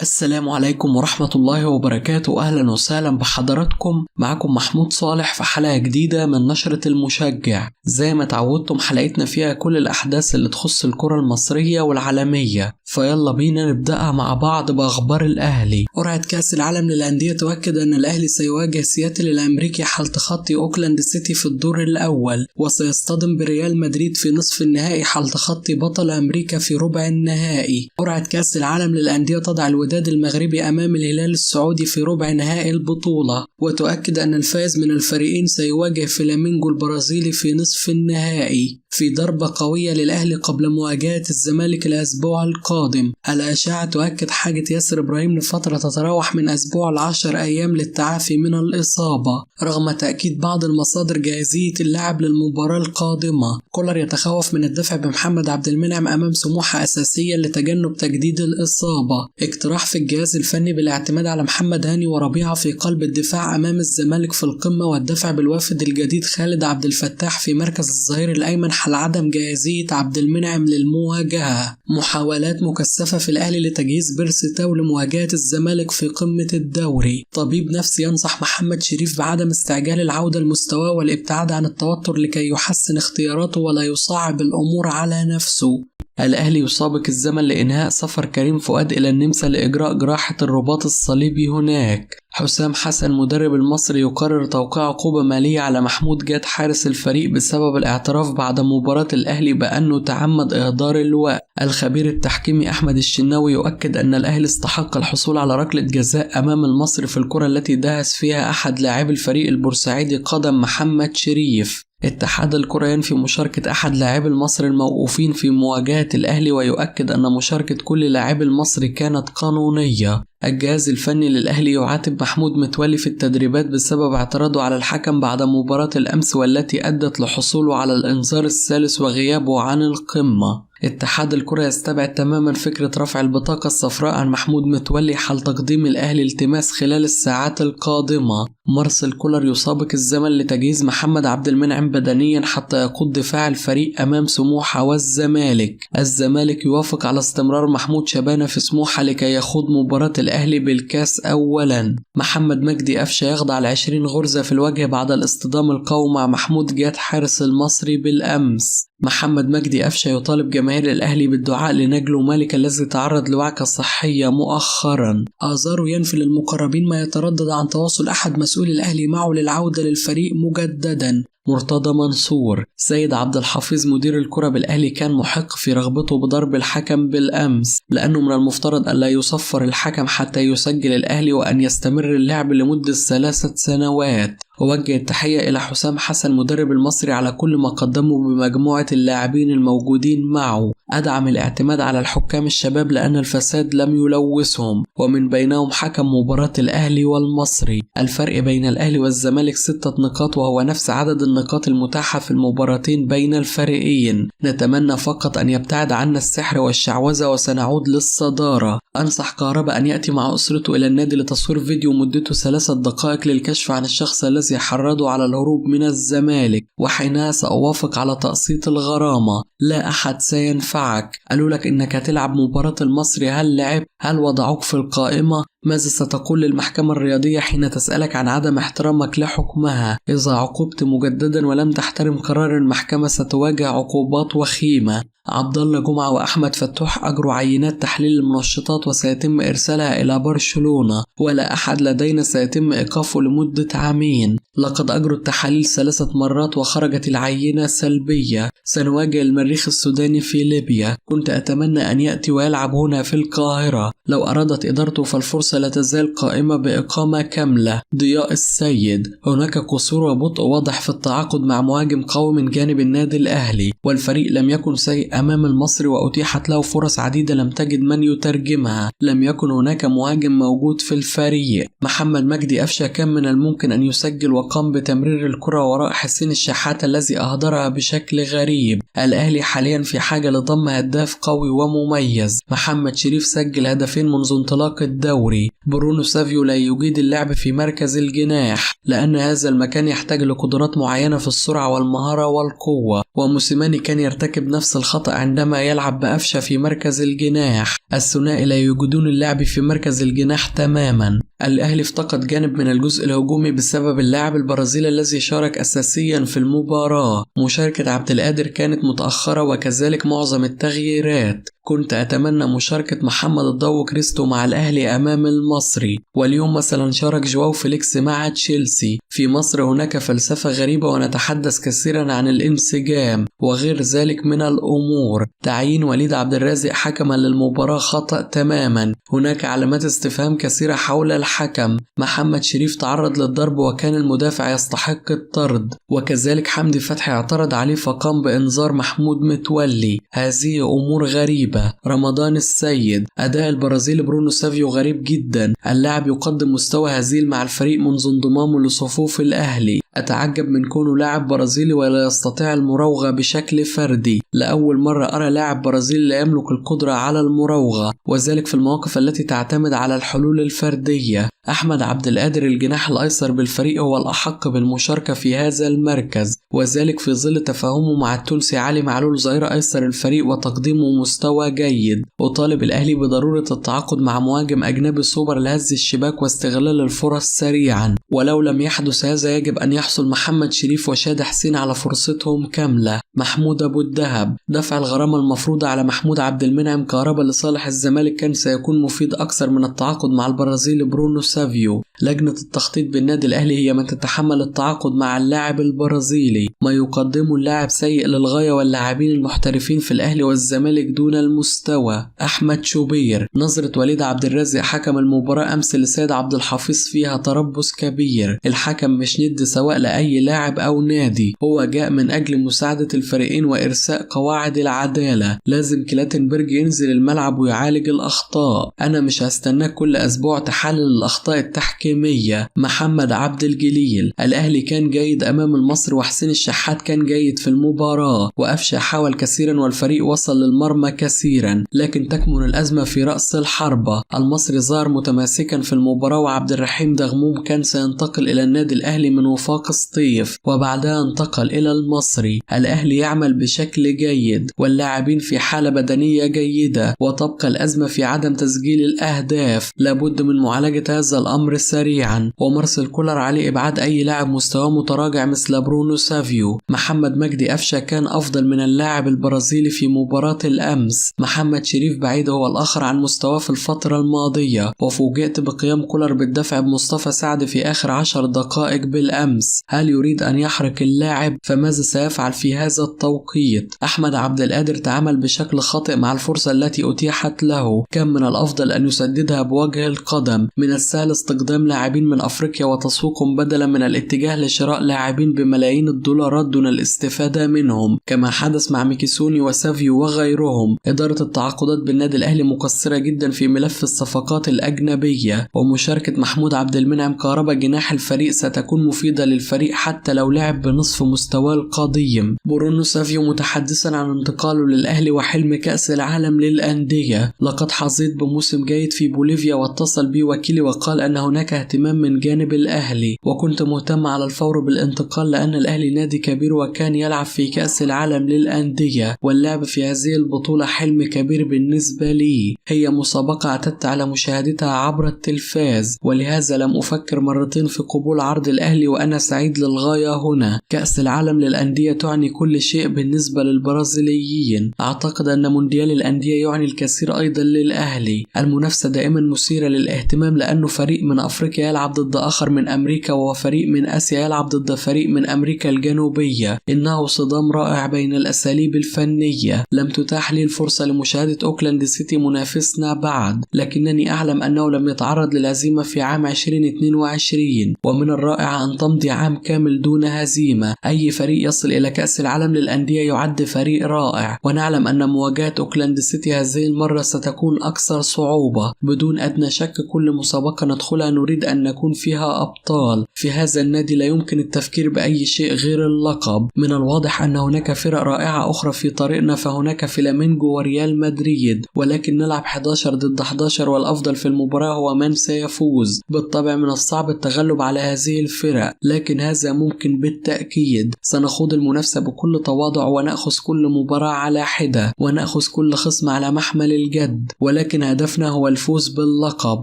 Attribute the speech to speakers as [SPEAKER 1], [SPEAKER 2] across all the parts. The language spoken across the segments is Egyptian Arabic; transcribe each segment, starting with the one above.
[SPEAKER 1] السلام عليكم ورحمة الله وبركاته. أهلا وسهلا بحضراتكم، معكم محمود صالح في حلقة جديدة من نشرة المشجع. زي ما تعودتم حلقتنا فيها كل الأحداث اللي تخص الكرة المصرية والعالمية، فيلا بينا نبدأها مع بعض بأخبار الأهلي. قرعة كأس العالم للأندية تؤكد أن الأهلي سيواجه سياتل الأمريكي حال تخطي أوكلاند سيتي في الدور الأول، وسيصطدم بريال مدريد في نصف النهائي حال تخطي بطل أمريكا في ربع النهائي. قرعة كأس العالم للأندية تضع الوداد المغربي أمام الهلال السعودي في ربع نهائي البطولة، وتؤكد أن الفائز من الفريقين سيواجه فلامينجو البرازيلي في نصف النهائي. في ضربة قوية للأهلي قبل مواجهة الزمالك الأسبوع القادم. الأشعة تؤكد حاجة ياسر إبراهيم لفترة تتراوح من أسبوع ل10 أيام للتعافي من الإصابة، رغم تأكيد بعض المصادر جاهزية اللاعب للمباراة القادمة. كولر يتخوف من الدفع بمحمد عبد المنعم أمام سموحة أساسيا لتجنب تجديد الإصابة. اقتراح في الجهاز الفني بالاعتماد على محمد هاني وربيعة في قلب الدفاع أمام الزمالك في القمة، والدفع بالوافد الجديد خالد عبد الفتاح في مركز الظهير الأيمن حال عدم جاهزية عبد المنعم للمواجهة. محاولات مكثفة في الأهلي لتجهيز بيرسي تاو لمواجهة الزمالك في قمة الدوري. طبيب نفسي ينصح محمد شريف بعدم استعجال العودة لمستواه والابتعاد عن التوتر لكي يحسن اختياراته ولا يصعب الأمور على نفسه. الأهلي يسابق الزمن لإنهاء سفر كريم فؤاد إلى النمسا لإجراء جراحة الرباط الصليبي هناك. حسام حسن مدرب المصري يقرر توقيع عقوبة مالية على محمود جاد حارس الفريق بسبب الاعتراف بعد مباراة الأهلي بأنه تعمد إهدار الوقت. الخبير التحكيمي أحمد الشناوي يؤكد أن الأهلي استحق الحصول على ركلة جزاء أمام المصري في الكرة التي دهس فيها أحد لاعبي الفريق البورسعيدي قدم محمد شريف. اتحاد الكرة ينفي مشاركة أحد لاعبي المصري الموقوفين في مواجهة الأهلي، ويؤكد أن مشاركة كل لاعبي المصري كانت قانونية. الجهاز الفني للأهلي يعاتب محمود متولي في التدريبات بسبب اعتراضه على الحكم بعد مباراة الأمس والتي أدت لحصوله على الإنذار الثالث وغيابه عن القمة. اتحاد الكرة يستبعد تماما فكرة رفع البطاقة الصفراء عن محمود متولي حال تقديم الأهلي التماس خلال الساعات القادمة. مارسيل كولر يسابق الزمن لتجهيز محمد عبد المنعم بدنيا حتى يقود دفاع الفريق أمام سموحة والزمالك. الزمالك يوافق على استمرار محمود شبانة في سموحة لكي يخوض مباراة الأهلي بالكاس أولا. محمد مجدي قفشة يخضع ل20 غرزة في الوجه بعد الاصطدام القوي مع محمود جاد حارس المصري بالأمس. محمد مجدي قفشة يطالب جماهير الأهلي بالدعاء لنجله مالك الذي تعرض لوعكة صحية مؤخرا. آزارو ينفي للمقربين ما يتردد عن تواصل أحد مسؤولي الأهلي معه للعودة للفريق مجددا. مرتضى منصور: سيد عبد الحفيظ مدير الكرة بالأهلي كان محق في رغبته بضرب الحكم بالأمس، لأنه من المفترض ألا يصفر الحكم حتى يسجل الأهلي وأن يستمر اللعب لمدة 3 سنوات. ووجه التحية إلى حسام حسن مدرب المصري على كل ما قدمه بمجموعة اللاعبين الموجودين معه. أدعم الاعتماد على الحكام الشباب لأن الفساد لم يلوثهم، ومن بينهم حكم مباراة الأهلي والمصري. الفرق بين الأهلي والزمالك 6 نقاط، وهو نفس عدد النقاط المتاحة في المباراتين بين الفريقين. نتمنى فقط أن يبتعد عنا السحر والشعوذة وسنعود للصدارة. أنصح كهربا أن يأتي مع أسرته إلى النادي لتصوير فيديو مدته 3 دقائق للكشف عن الشخص الذي حرضه على الهروب من الزمالك، وحينها سأوافق على تقسيط الغرامة. لا أحد سينفعك. قالوا لك إنك هتلعب مباراة المصري، هل لعب؟ هل وضعوك في القائمة؟ ماذا ستقول للمحكمة الرياضية حين تسألك عن عدم احترامك لحكمها؟ إذا عوقبت مجددا ولم تحترم قرار المحكمة ستواجه عقوبات وخيمة. عبد الله جمعة وأحمد فتوح أجروا عينات تحليل المنشطات وسيتم إرسالها إلى برشلونة، ولا أحد لدينا سيتم إيقافه لمدة عامين. لقد أجروا التحاليل 3 مرات وخرجت العينة سلبية. سنواجه المريخ السوداني في ليبيا. كنت أتمنى أن يأتي ويلعب هنا في القاهرة. لو أرادت إدارته فالفرصة لا تزال قائمة بإقامة كاملة. ضياء السيد: هناك قصور وبطء واضح في التعاقد مع مهاجم قوي من جانب النادي الأهلي، والفريق لم يكن سيء أمام المصري وأتيحت له فرص عديدة لم تجد من يترجمها. لم يكن هناك مهاجم موجود في الفريق. محمد مجدي قفشة كان من الممكن أن يسجل وقام بتمرير الكرة وراء حسين الشحات الذي أهدرها بشكل غريب. الأهلي حاليا في حاجة لضم هداف قوي ومميز. محمد شريف سجل هدفين منذ انطلاق الدوري. الدوري. برونو سافيو لا يجيد اللعب في مركز الجناح لأن هذا المكان يحتاج لقدرات معينة في السرعة والمهارة والقوة، وموسيماني كان يرتكب نفس الخطأ عندما يلعب بأفشة في مركز الجناح. الثنائي لا يجيدون اللعب في مركز الجناح تماما. الأهلي افتقد جانب من الجزء الهجومي بسبب اللاعب البرازيلي الذي شارك أساسيا في المباراة. مشاركة عبد القادر كانت متأخرة وكذلك معظم التغييرات. كنت أتمنى مشاركة محمد الضو كريستو مع الأهلي أمام المصري، واليوم مثلا شارك جواو فيليكس مع تشيلسي. في مصر هناك فلسفة غريبة ونتحدث كثيرا عن الانسجام وغير ذلك من الأمور. تعيين وليد عبد الرازق حكما للمباراة خطأ تماما، هناك علامات استفهام كثيرة حول الحكم. محمد شريف تعرض للضرب وكان المدافع يستحق الطرد، وكذلك حمدي فتحي اعترض عليه فقام بإنذار محمود متولي. هذه أمور غريبة. رمضان السيد، أداء البرازيل برونو سافيو غريب جدا، اللاعب يقدم مستوى هزيل مع الفريق منذ انضمامه لصفوف الأهلي. أتعجب من كونه لاعب برازيلي ولا يستطيع المراوغة بشكل فردي. لأول مرة أرى لاعب برازيلي لا يملك القدرة على المراوغة، وذلك في المواقف التي تعتمد على الحلول الفردية. أحمد عبد القادر الجناح الأيسر بالفريق هو الأحق بالمشاركة في هذا المركز، وذلك في ظل تفاهمه مع التونسي علي معلول ظهير أيسر الفريق وتقديمه مستوى جيد. وطالب الأهلي بضرورة التعاقد مع مهاجم أجنبي سوبر لهز الشباك واستغلال الفرص سريعا، ولو لم يحدث هذا يجب أن يحصل محمد شريف وشاد حسين على فرصتهم كاملة. محمود أبو الدهب، دفع الغرامة المفروضة على محمود عبد المنعم كهربا لصالح الزمالك كان سيكون مفيد أكثر من التعاقد مع البرازيلي برونو سافيو. لجنة التخطيط بالنادي الأهلي هي من تتحمل التعاقد مع اللاعب البرازيلي. ما يقدمه اللاعب سيء للغاية واللاعبين المحترفين في الأهلي والزمالك دون المستوى. أحمد شوبير، نظرة وليد عبد الرازق حكم المباراة أمس لسيد عبد الحفيظ فيها تربص كبير. الحكم مش ند سواء لأي لاعب أو نادي، هو جاء من أجل مساعدة الفريقين وإرساء قواعد العدالة. لازم كلاتنبرج ينزل الملعب ويعالج الأخطاء. أنا مش هستناك كل أسبوع تحلل الأخطاء التحكيمية. محمد عبد الجليل، الأهلي كان جيد أمام المصري وحسين الشحات كان جيد في المباراة، وأفشى حاول كثيرا والفريق وصل للمرمى كثيرا، لكن تكمن الأزمة في رأس الحربة. المصري ظهر متماسكا في المباراة، وعبد الرحيم دغموم كان سينتقل إلى النادي الأهلي من وفاق سطيف وبعدها انتقل إلى المصري. الأهلي يعمل بشكل جيد واللاعبين في حالة بدنية جيدة، وتبقى الأزمة في عدم تسجيل الأهداف. لابد من معالجة هذا الأمر سريعا، ومارسيل كولر عليه إبعاد أي لاعب مستواه متراجع مثل برونو سافيو. محمد مجدي أفشة كان أفضل من اللاعب البرازيلي في مباراة الأمس. محمد شريف بعيد هو الآخر عن مستواه في الفترة الماضية، وفوجئت بقيام كولر بالدفع بمصطفى سعد في آخر 10 دقائق بالأمس. هل يريد أن يحرق اللاعب؟ فماذا سيفعل في هذا التوقيت؟ أحمد عبد القادر تعامل بشكل خاطئ مع الفرصة التي أتيحت له، كان من الأفضل أن يسددها بوجه القدم. من السهل استقدام لاعبين من أفريقيا وتسويقهم بدلا من الاتجاه لشراء لاعبين بملايين الدولارات دون الاستفادة منهم، كما حدث مع ميكيسوني وسافيو وغيرهم. إدارة التعاقدات بالنادي الأهلي مقصرة جدا في ملف الصفقات الأجنبية، ومشاركة محمود عبد المنعم كهربا جناح الفريق ستكون مفيدة للفريق حتى لو لعب بنصف مستواه القديم. برونو سافيو متحدثا عن انتقاله للأهلي وحلم كأس العالم للأندية: لقد حظيت بموسم جيد في بوليفيا، واتصل بي وكيلي وقال أن هناك اهتمام من جانب الأهلي، وكنت مهتم على الفور بالانتقال لأن الأهلي نادي كبير وكان يلعب في كأس العالم للأندية، واللعب في هذه البطولة حلم كبير بالنسبة لي. هي مسابقة اعتدت على مشاهدتها عبر التلفاز، ولهذا لم أفكر مرتين في قبول عرض الأهلي وأنا سعيد للغاية هنا. كأس العالم للأندية تعني كل شيء بالنسبة للبرازيليين. أعتقد أن مونديال الأندية يعني الكثير أيضا للأهلي. المنافسة دائما مثيرة للاهتمام لأنه فريق من أفريقيا يلعب ضد آخر من أمريكا، وفريق من آسيا يلعب ضد فريق من أمريكا الجنوبية. إنه صدام رائع بين الأساليب الفنية. لم تتاح لي الفرصة لمشاهدة أوكلاند سيتي منافسنا بعد، لكنني أعلم أنه لم يتعرض للهزيمة في عام 2022، ومن الرائع أن تمضي عام كامل دون هزيمة. أي فريق يصل إلى كأس العالم للأندية يعد فريق رائع، ونعلم أن مواجهة أوكلاند سيتي هذه المرة ستكون أكثر صعوبة. بدون أدنى شك كل مسابقة ندخلها نريد أن نكون فيها أبطال. في هذا النادي لا يمكن التفكير بأي شيء غير اللقب. من الواضح أن هناك فرق رائعة أخرى في طريقنا، فهناك فلامينجو وريال مدريد، ولكن نلعب 11 ضد 11 والأفضل في المباراة هو من سيفوز. بالطبع من الصعب التغلب على هذه الفرق، لكن هذا ممكن بالتأكيد. سنخوض المنافسة بكل تواضع ونأخذ كل مباراة على حدة ونأخذ كل خصم على محمل الجد، ولكن هدفنا هو الفوز باللقب.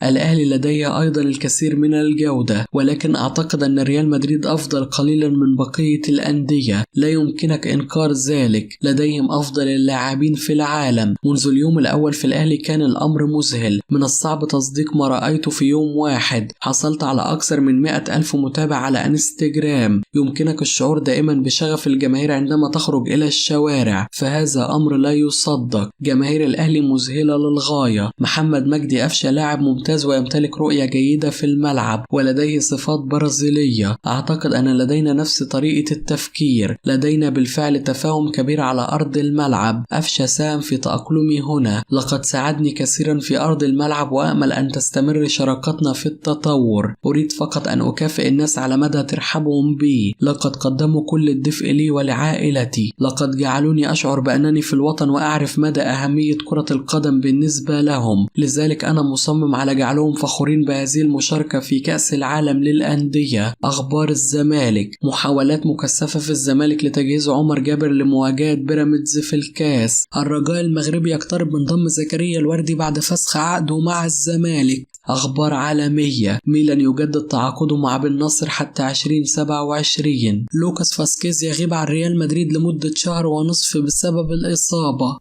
[SPEAKER 1] الأهلي لديه أيضا الكثير من الجودة، ولكن أعتقد أن ريال مدريد أفضل قليلا من بقية الأندية، لا يمكنك إنكار ذلك. لديهم أفضل اللاعبين في العالم. منذ اليوم الأول في الأهلي كان الأمر مذهل، من الصعب تصديق ما رأيته في يوم واحد. حصلت على أكثر من 100,000 متابع على انستجرام. يمكنك الشعور دائما بشغف الجماهير عندما تخرج إلى الشوارع، فهذا أمر لا يصدق. جماهير الأهلي مذهلة للغاية. محمد مجدي قفشة لاعب ممتاز ويمتلك رؤية جيدة في الملعب ولديه صفات برازيلية. أعتقد أن لدينا نفس طريقة التفكير، لدينا بالفعل تفاهم كبير على أرض الملعب. قفشة ساهم في تأقلمي هنا، لقد ساعدني كثيرا في أرض الملعب وأمل أن تستمر شراكتنا في التطور. أريد فقط أن أكافئ الناس على مدى ترحابهم بي، لقد قدموا كل الدفء لي ولعائلتي، لقد جعلوني أشعر بأنني في الوطن وأعرف مدى أهمية كرة القدم بالنسبة لهم، لذلك أنا مصمم على جعلهم فخورين بهذه المشاركة في كأس العالم للأندية. أخبار الزمالك: محاولات مكثفة في الزمالك لتجهيز عمر جابر لمواجهة بيراميدز في الكاس. الرجاء المغربي يقترب من ضم زكريا الوردي بعد فسخ عقده مع الزمالك. أخبار عالمية: ميلان يجدد تعاقده مع بن نصر حتى 2027. لوكاس فاسكيز يغيب عن ريال مدريد لمدة شهر ونصف بسبب الإصابة.